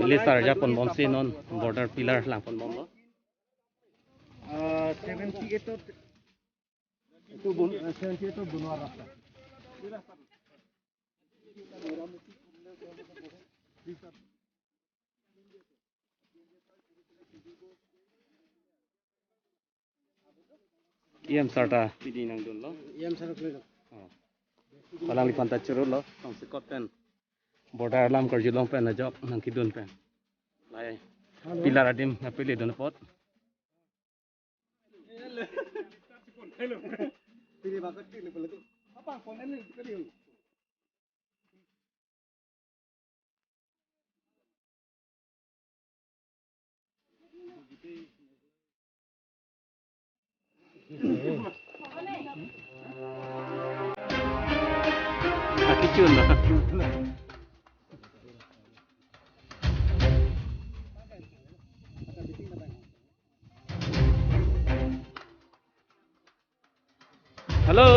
Minister ja pon bom si non border pillar lang pon bom lo 78ত এইটো 78ত বনোৱা ৰাস্তা। EM sarta pidi nang dun lo EM sir লৈ যাওক। Palang panta churu lo tong si kot pen border lam kar julong pen na jok nang ki dun pen lai pillar adim na pili dun pot Hello.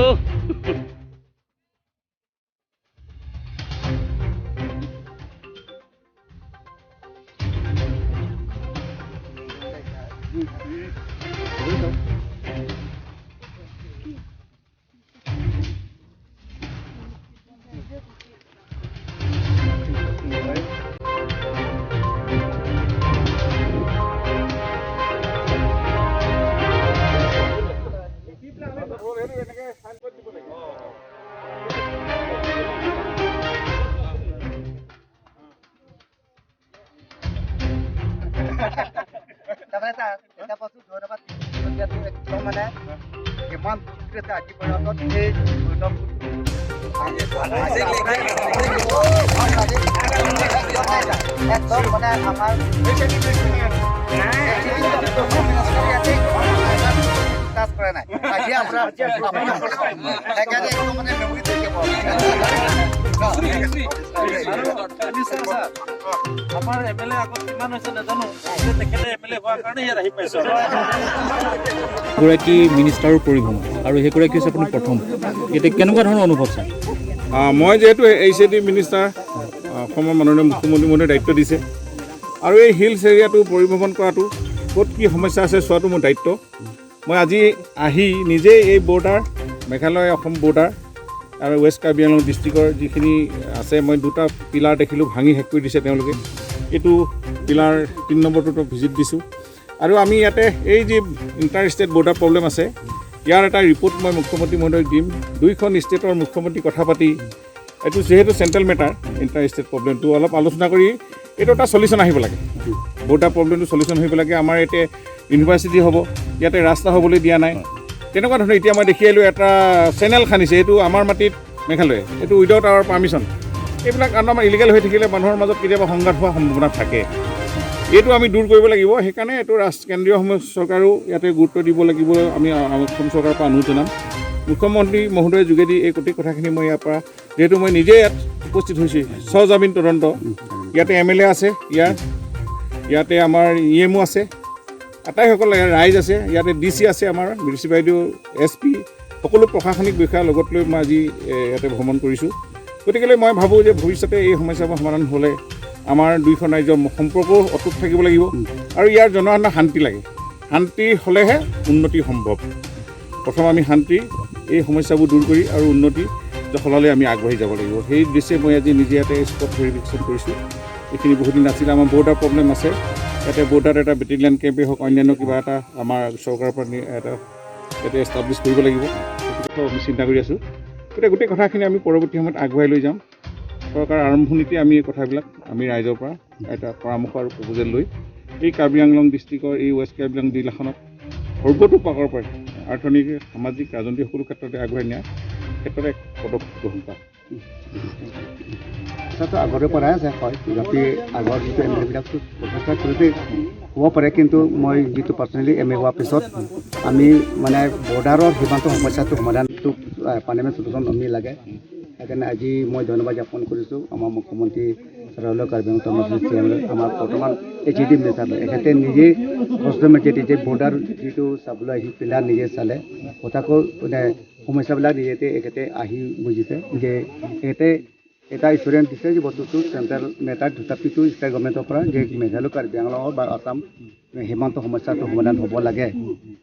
একদম মানে আমাৰ touch কৰা নাই আজি আপোনাৰ সেইকাৰণে একদম মানে মেমৰি থাকিব। আমাৰ এম এল এ আগত কিমান হৈছে নাজানো, তেখেতে এম এল এ হোৱাৰ কাৰণে ইয়াত আহি পাইছোঁ। এগৰাকী মিনিষ্টাৰৰ পৰিভ্ৰমণ আৰু সেইগৰাকী হৈছে আপুনি প্ৰথম, এতিয়া কেনেকুৱা ধৰণৰ অনুভৱ ছাৰ? মই যিহেতু এইচ এ ডি মিনিষ্টাৰ, অসমৰ মাননীয় মুখ্যমন্ত্ৰী মহোদয়ে দায়িত্ব দিছে আৰু এই হিলছ এৰিয়াটো পৰিভ্ৰমণ কৰাটো ক'ত কি সমস্যা আছে চোৱাটো মোৰ দায়িত্ব। মই আজি আহি নিজেই এই বৰ্ডাৰ মেঘালয় অসম বৰ্ডাৰ আৰু ৱেষ্ট কাৰ্বি আংলং ডিষ্ট্ৰিক্টৰ যিখিনি আছে, মই দুটা পিলাৰ দেখিলোঁ ভাঙি শেষ কৰি দিছে তেওঁলোকে। এইটো পিলাৰ 3 নম্বৰটোতো ভিজিট দিছোঁ আৰু আমি ইয়াতে এই যি ইণ্টাৰ ষ্টেট বৰ্ডাৰ প্ৰব্লেম আছে ইয়াৰ এটা ৰিপৰ্ট মই মুখ্যমন্ত্ৰী মহোদয়ক দিম। দুইখন ষ্টেটৰ মুখ্যমন্ত্ৰী কথা পাতি এইটো যিহেতু চেণ্ট্ৰেল মেটাৰ ইণ্টাৰ ষ্টেট প্ৰব্লেমটো অলপ আলোচনা কৰি এইটো এটা চলিউশ্যন আহিব লাগে। বৰ্ডাৰ প্ৰব্লেমটো চলিউশ্যন আহিব লাগে। আমাৰ ইয়াতে ইউনিভাৰ্চিটি হ'ব, ইয়াতে ৰাস্তা হ'বলৈ দিয়া নাই, তেনেকুৱা ধৰণৰ। এতিয়া মই দেখি আহিলোঁ এটা চেনেল খান্দিছে, এইটো আমাৰ মাটিত মেঘালয়ে, এইটো উইদাউট আৱাৰ পাৰ্মিশ্যন। এইবিলাক আমাৰ ইলিগেল হৈ থাকিলে মানুহৰ মাজত কেতিয়াবা সংঘাত হোৱাৰ সম্ভাৱনা থাকে, এইটো আমি দূৰ কৰিব লাগিব। সেইকাৰণে এইটো কেন্দ্ৰীয় চৰকাৰেও ইয়াতে গুৰুত্ব দিব লাগিব। আমি অসম চৰকাৰৰ পৰা অনুৰোধ জনাম মুখ্যমন্ত্ৰী মহোদয়ৰ যোগেদি এই গোটেই কথাখিনি মই ইয়াৰ পৰা, যিহেতু মই নিজে ইয়াত উপস্থিত হৈছোঁ সজামিন তদন্ত, ইয়াতে এম এল এ আছে, ইয়াতে আমাৰ ই এমো আছে, আটাইসকল ৰাইজ আছে, ইয়াতে ডি চি আছে, আমাৰ ডি চি বাইদেউ, এছ পি, সকলো প্ৰশাসনিক বিষয়াৰ লগত লৈ মই আজি ইয়াতে ভ্ৰমণ কৰিছোঁ। গতিকেলৈ মই ভাবোঁ যে ভৱিষ্যতে এই সমস্যাবোৰ সমাধান হ'লে আমাৰ দুইখন ৰাজ্যৰ সম্পৰ্কও অটুট থাকিব লাগিব আৰু ইয়াৰ জনসাধাৰণৰ শান্তি লাগে। শান্তি হ'লেহে উন্নতি সম্ভৱ। প্ৰথম আমি শান্তি এই সমস্যাবোৰ দূৰ কৰি আৰু উন্নতি জখলালৈ আমি আগবাঢ়ি যাব লাগিব। সেই উদ্দেশ্যে মই আজি নিজে ইয়াতে স্পট ভেৰিফিকেশ্যন কৰিছোঁ। এইখিনি বহুদিন নাছিলে, আমাৰ বৰ্ডাৰ প্ৰব্লেম আছে ইয়াতে, বৰ্ডাৰত এটা বেটেলিয়ন কেম্পেই হওক অন্যান্য কিবা এটা আমাৰ চৰকাৰৰ পৰা এটা ইয়াতে এষ্টাব্লিছ কৰিব লাগিব, সেইটো আমি চিন্তা কৰি আছোঁ। গতিকে গোটেই কথাখিনি আমি পৰৱৰ্তী সময়ত আগবঢ়াই লৈ যাম। চৰকাৰৰ আৰম্ভণিতে আমি এই কথাবিলাক আমি ৰাইজৰ পৰা এটা পৰামৰ্শ আৰু প্ৰপ'জেল লৈ এই কাৰ্বি আংলং ডিষ্ট্ৰিক্টৰ এই ৱেষ্ট কাৰ্বি আংলং জিলাখনক সৰ্বতোপ্ৰকাৰৰ পৰা অৰ্থনৈতিক, সামাজিক, ৰাজনৈতিক সকলো ক্ষেত্ৰতে আগবঢ়াই নিয়াৰ ক্ষেত্ৰতে এক পদক্ষেপ গ্ৰহণ কৰা। আগৰে পৰাই আছে হয়, তথাপি আগৰ যিটো এম এল এবিলাকতো প্ৰচেষ্টা কৰিছে হ'ব পাৰে, কিন্তু মই যিটো পাৰ্চনেলি এম এ হোৱাৰ পিছত আমি মানে বৰ্ডাৰৰ সীমান্ত সমস্যাটো সমাধানটো পাৰ্মানেণ্ট চলিউশ্যন আমি লাগে। সেইকাৰণে আজি মই ধন্যবাদ জ্ঞাপন কৰিছোঁ আমাৰ মুখ্যমন্ত্ৰী ছাৰলৈ, কাৰ্বি আংলং আমাৰ বৰ্তমান এইচ ডি মিনিষ্টাৰলৈ। এখেতে নিজেই কষ্টমেটিক যে বৰ্ডাৰ যিটো চাবলৈ আহি পিলাৰ নিজে চালে, কথাকো মানে সমস্যাবিলাক নিজে এখেতে আহি বুজিছে যে এখেতে এটা এচুৰেঞ্চ দিছে যে বস্তুটো চেণ্ট্ৰেল মেটাৰ তথাপিতো ষ্টেট গভৰ্ণমেণ্টৰ পৰা যে মেঘালয়, কাৰ্বি আংলং বা আছাম সীমান্ত সমস্যাটো সমাধান হ'ব লাগে।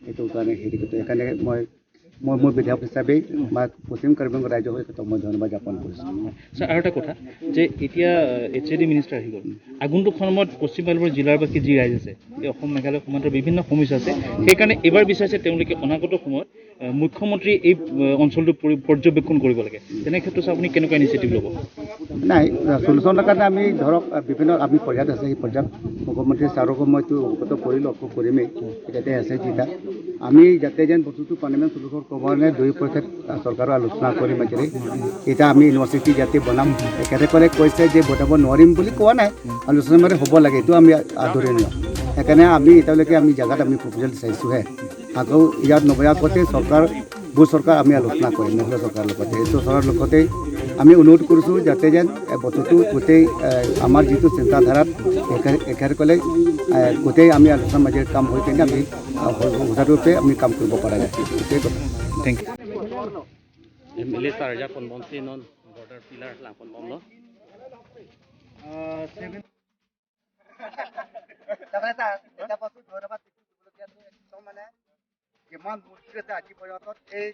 সেইটো কাৰণে হেৰি, সেইকাৰণে মই মোৰ বিধায়ক হিচাপে বা পশ্চিম কাৰ্বি আংলং ৰাইজৰ হৈ তেখেতক মই ধন্যবাদ জ্ঞাপন কৰিছোঁ। ছাৰ, আৰু এটা কথা যে এতিয়া এইচএডি মিনিষ্টাৰ আহি গ'ল, আগন্তুক সময়ত পশ্চিম কাৰ্বি জিলাৰ বাসী যি ৰাইজ আছে, এই অসম মেঘালয় সীমান্তৰ বিভিন্ন সমস্যা আছে, সেইকাৰণে এইবাৰ বিচাৰিছে তেওঁলোকে অনাগত সময়ত মুখ্যমন্ত্ৰী এই অঞ্চলটো পৰ্যবেক্ষণ কৰিব লাগে। তেনে ক্ষেত্ৰত ছাৰ, আপুনি কেনেকুৱা ইনিচিয়েটিভ ল'ব? নাই, চলুচনৰ কাৰণে আমি ধৰক বিভিন্ন আমি পৰ্যায়ত আছে। সেই পৰ্যায়ত মুখ্যমন্ত্ৰী ছাৰকো মইতো অৱগত কৰিলোঁ, আকৌ কৰিমেই। ইয়াতে আছে যেতিয়া আমি যাতে যেন বস্তুটো পাৰ্মানেণ্ট চলুচন কৰিব কাৰণে দুয়ো পক্ষত চৰকাৰৰ আলোচনা কৰিম। মাজেৰে এতিয়া আমি ইউনিভাৰ্চিটি যাতে বনাম, তেখেতসকলে কৈছে যে বনাব নোৱাৰিম বুলি কোৱা নাই, আলোচনা মানে হ'ব লাগে, এইটো আমি আদৰি লওঁ। সেইকাৰণে আমি এতিয়ালৈকে আমি জেগাত আমি প্ৰপ'জেল চাইছোঁহে। আকৌ ইয়াত নবয়াৰ আগতে চৰকাৰ ভূ চৰকাৰ আমি আলোচনা কৰিম মেঘালয় চৰকাৰৰ লগতে। এইটো চৰকাৰৰ লগতে আমি অনুৰোধ কৰিছোঁ যাতে যেন এই বস্তুটো গোটেই আমাৰ যিটো চিন্তাধাৰাত এখেতসকলে গোটেই আমি আলোচনাৰ মাজেৰে কাম হৈ কিনে আমি সুচাৰুৰূপে আমি কাম কৰিব পৰা যায়, সেইটোৱে কথা। Thank U. MLA sir ja pon bom si non border pillar lang pon bom lo. ধন্যবাদ। মানে কিমান মূৰ্তি আছে আজি পৰ্যন্ত এই